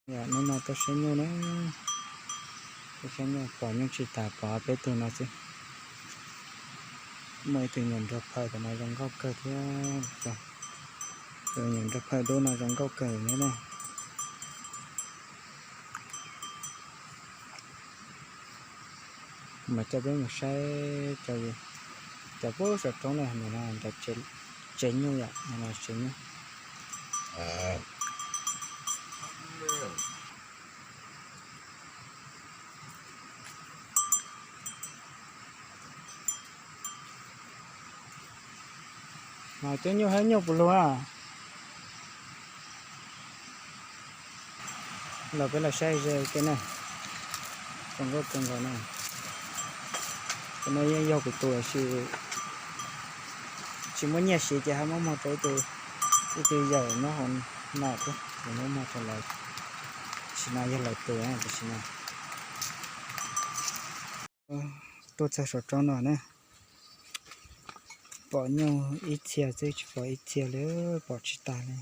Hnub no tuaj saib nyuj na, tuaj saib nyuj pom nyuj tsis tas, pom peb tug no xwb. Muaj ib tug nyuam nrog phawj tom no zoo nkauj kawg thiab. Tus nyuam nrog phawj dub no zoo nkauj kawg thiab na. Mas coj peb mus saib cov puag saum roob na, ntawm no tsev nyuj yom, tsev nyuj. Mas cov nyuj hab nyuj puas luag na. Los peb los saib ze ke na. Zoo nkauj kawg nkaus na. Tus no yeej yog kuv tus, tsis muaj nyiaj siv ces ho muab muag rau ib tug yawm nyob hauv no thiab, ces muab muag rau lawv. Tam sim no yog lawv tus na, tam sim no tuaj txog saum roob no na. Pom nyuj ib txhia xwb, tsis pom ib txhia li, pom tsis tas li.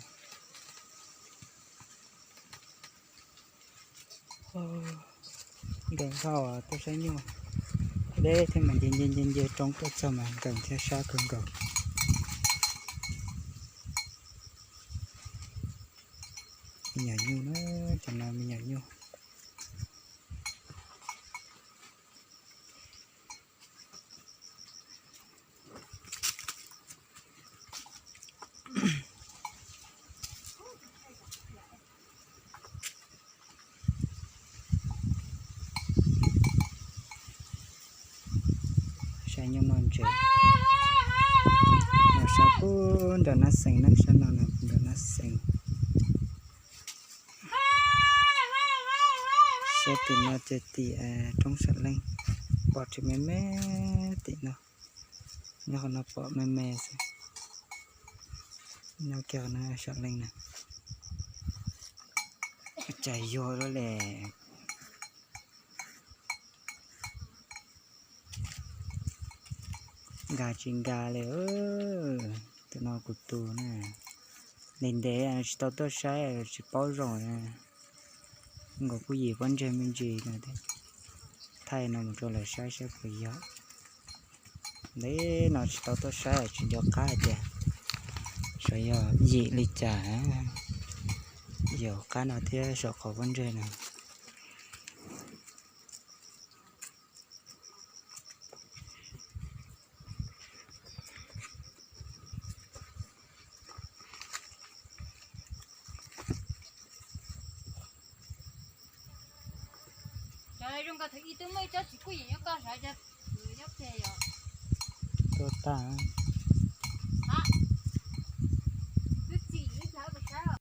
Nkawm hauj tuaj saib nyuj, deb thiab mas nce nce nce nce roob tuaj txog mas nkawm thiab sab kawg nkaus. Me nyuam nyuj na, cov no me nyuam nyuj. Saib nyuj noj ntses. Mas sab pub nram Nab Xees na, sab no nram Nab Xees. Saib tim no ces tim roob Sam Leej, pom tsis me me tim no. Nyob qhov no pom me me xwb. Nyob kiag qhov no Sam Leej na. Cas yuag lawm le. Nkag tsis nkag li. Tus no kuv tus na. Ntev ntev tsis tau tuaj saib tsis paub zoo. Nkaus kuj yim pob ntseg me ntsis no thiab. Thaij no mus rau lawv saib saib puas yog. Ntev no tsis tau tuaj saib tsis nco qab hais tias saib yog yim li cas. Yog qab no thiab saum qhov pob ntseg no. Tuaj tag.